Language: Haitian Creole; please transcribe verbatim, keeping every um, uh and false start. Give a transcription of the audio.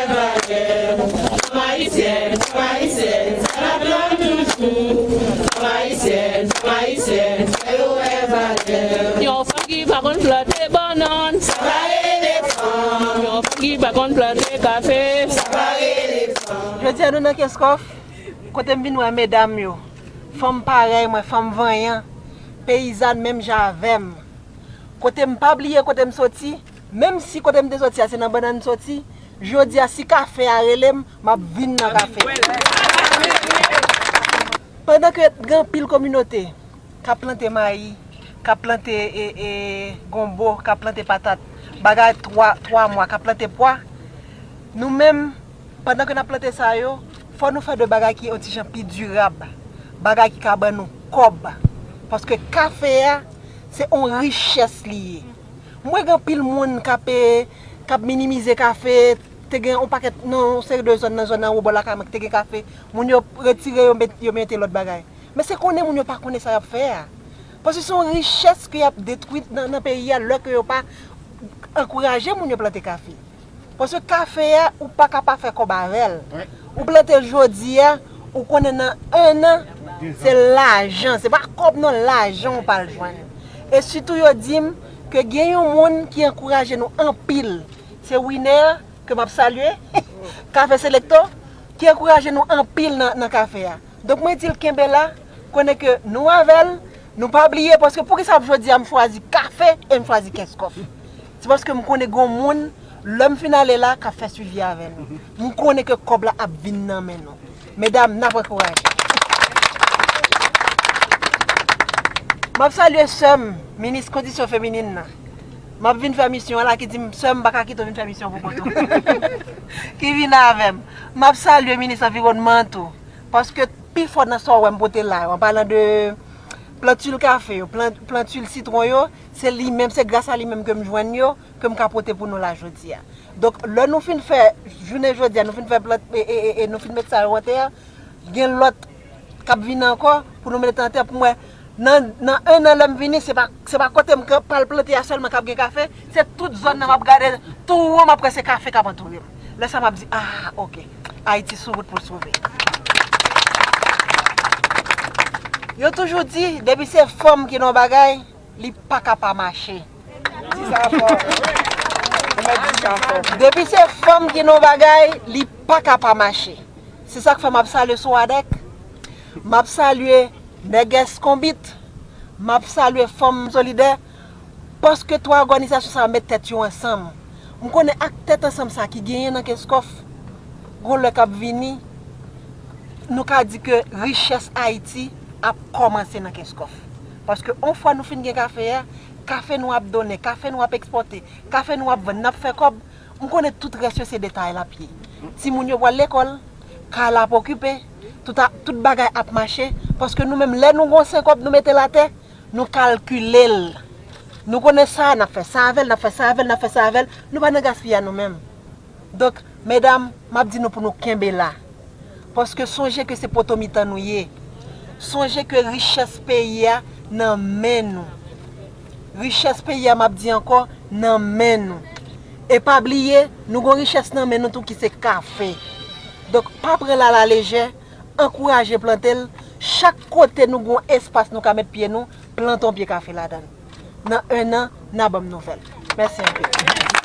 Fanm ayisyèn, fanm ayisyèn, sa n ap tann toujou. Fanm ayisyèn, fanm ayisyèn, fè yo wè valè. Yon fanm ki pa konn plante bannann, sa pa rele fanm. Yon fanm ki pa konn plante kafe, sa pa rele fanm. Jodi a nou nan Kenskòf, kote m vin wè medam yo. Fanm parèy mwen, fanm vanyan, peyizàn menm jan avè m. Kote m pa bliye kote m soti, menm si kote m te soti a se nan bannann m soti, jodi a si kafe a rele m, m ap vin nan kafe. Pandan ke gen anpil kominote k ap plante mayi, k ap plante e, e, gonbo, k ap plante patat, bagay twa, twa mwa, k ap plante pwa, nou menm, pandan ke n ap plante sa yo, fò nou fè de bagay ki yon ti jan pi dirab, bagay ki ka ban nou kòb. Paske kafe a, se yon richès li ye. M wè gen anpil moun k ap, e, k ap minimize kafe, te gen yon pakèt nan yon seri de zòn nan zòn anwo bò lakay mwen ki te gen kafe, moun yo retire yo met, yo mete lòt bagay. Men se konnen moun yo pa konnen sa y ap fè a. Paske se yon richès ke y ap detwi nan, nan peyi a lè ke yo pa ankouraje moun yo plante kafe. Paske kafe a, ou pa ka pa fè kòb avè l. Ou plante l jodi a, ou konnen nan en an, se lajan, se pa kòb non, lajan ou pral jwenn. E sitou yo di m ke gen yon moun ki ankouraje nou anpil, se Winer, ke m ap salye, Kafe Selecto, ki ankouraje nou anpil nan, nan kafe a. Donk mwen di l kenbe la, konnen ke nou avè l, nou pa bliye, paske poukisa jodi a m chwazi kafe e m chwazi Kenskòf. Se paske m konnen gen yon moun, lè m fin ale la, k ap fè swivi avè nou. M konnen ke kòb la ap vin nan men nou. Medam, n ap ankouraje. M ap salye sè m, minis kondisyon feminin nan. M ap vin fè misyon an la ki di m, sè m, m pa ka kite w vin fè misyon pou kont ou. Ki vin avè m. M ap salye minis anviwònman an tou. Paske pifò nan sa w wè m pote la yo, an palan de plantil kafe yo, plan-, plantil sitwon yo, se li menm, se gras a li menm ke m jwenn yo, ke m ka pote pou nou la jodi a. Donk, lè nou fin fè, jounen jodi a, nou fin fè plant, e, e, e, e nou fin met sa yo atè a, gen lòt k ap vini ankò pou nou mete atè pou mwen. Nan, nan en an lè m vini, se pa, se pa kote m ka, pral plante a sèlman k ap gen kafe, se tout zòn nan m ap gade, tou won m ap wè se kafe k ap antoure m. Lè sa m ap di, ah, oke, Ayiti sou wout pou l sove. Yo toujou di, depi se fanm ki nan yon bagay, li pa ka pa mache. Di sa fò. Ou mèt di sa fò. Depi se fanm ki nan yon bagay, li pa ka pa mache. Se sa k fè m ap salye Swadèk, m ap salye Nègès Konbit, m ap salye Fanm Solidè, paske twa òganizasyon sa yo met tèt yo ansanm. M konnen ak tèt ansanm sa ki genyen nan Kenskòf, gon lè k ap vini, nou ka di ke richès Ayiti ap kòmanse nan Kenskòf. Paske yon fwa nou fin gen kafe a, kafe nou ap donnen, kafe nou ap ekspòte, kafe nou ap vann, n ap fè kòb, m konnen tout rès yo se detay l ap ye. Timoun yo pral lekòl, kay la ap okipe, tout a, tout bagay ap mache, paske nou menm, lè nou gon sen kòb, nou mete l atè, nou kalkile l. Nou konnen sa, n ap fè sa avè l, n ap fè sa avè l, n ap fè sa avè l, nou pa nan gaspiyay nou menm. Donk, medam, m ap di nou pou nou kenbe la. Paske sonje ke se poto mitan nou ye. Sonje ke richès peyi a nan men nou. Richès peyi a, m ap di ankò, nan men nou. E pa bliye, nou gon richès nan men nou tou ki se kafe. Donk, pa pran l alalejè, ankouraje plante l. Chak kote nou gon espas nou ka met pye nou, plante yon pye kafe ladan l. Nan en an, n a ban m nouvèl. Mèsi anpil.